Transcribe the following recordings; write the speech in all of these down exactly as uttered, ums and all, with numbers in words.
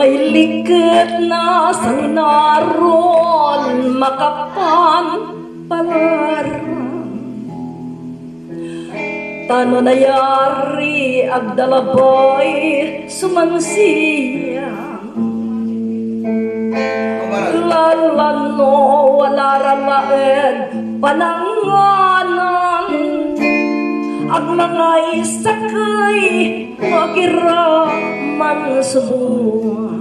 Liket na saninaron makapanpalaran, ta no nayari ag da labay so mansiya. Lalano wala ra laed pananganan, ag mangaisakey no ag ira mansubuan.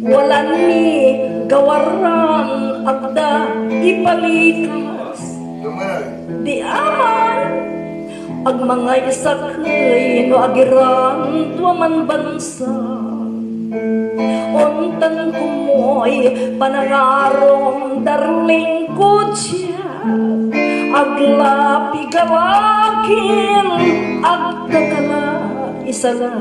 Wala ni gawaran ag da ipalikas. Di aman, ag mangaisakey no ag iran tua manbansa. Ontan komoy panangarom, darling ko dia, ag la pigalakin, ag da ka la isala.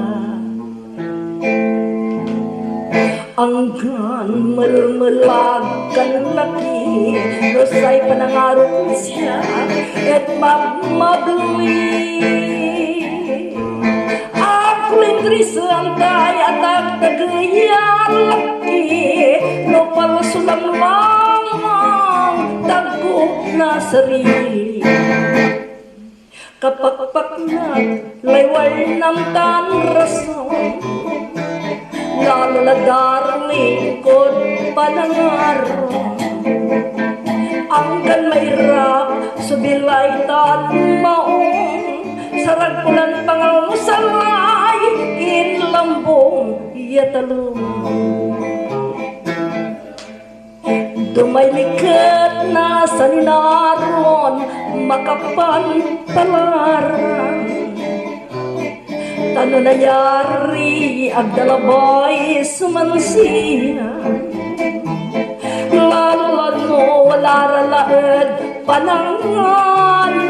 Anggan melmelag kan laki, no say panangarom dia et mabmabli. Akulintris antay atagtagey ya laki, no palso lamlamang tagko na sarili. Kapakpaknag lay warnam tan rason, lalo la darling kod panangarom. Anggan mairap so bilay tan maong, sarag ko lan pangalmusal lay inlambong ya talong. Domay liket na saninaron makapanpalaran, ta no nayari ag da labay so mansiyan. Lalo la no wala ra laed pananganan,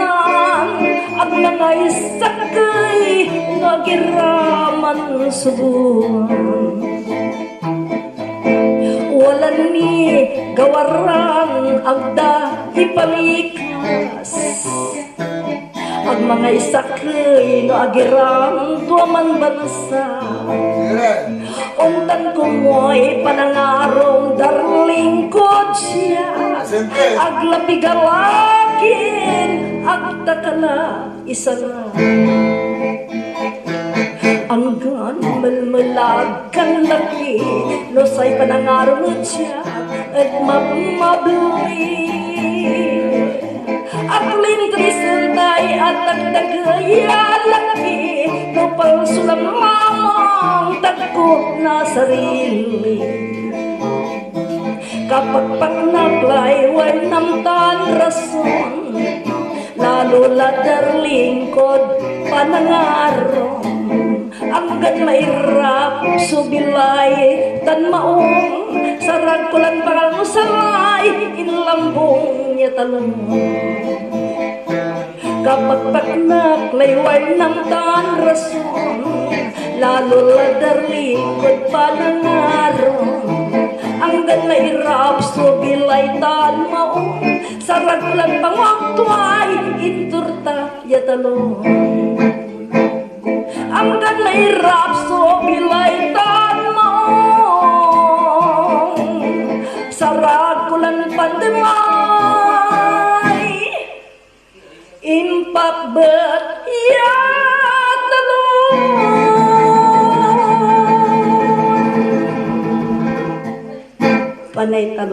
ag mangaisakey no ag ira mansubuan. Wala ni gawaran ag da ipalikas. Ag mangaisakey no ag iran tua manbansa. Ontan komoy panangarom, darling ko dia. Ag la pigalakin, ag ta ka la isala. Anggan melmelag kan laki, no say panangarom ed siak et mabmabli. Akulintris antay atagtagey ya laki, no palso lamlamang tagko na sarili. Kapakpaknag lay warnam tan rason, lalo la darling kod panangarom. Anggan mairap so bilay tan maong, sarag ko lan pangalmusal lay inlambong ya talong. Kapakpaknag lay warnam tan rason, lalo la darling kod panangarom. Anggan mairap so bilay tan maong, sarag lan pangwaktuay inturta ya talong. Anggan mairap so bilay tan maong, sarag ko lan pandemay impakbet ya talong. Panay talong.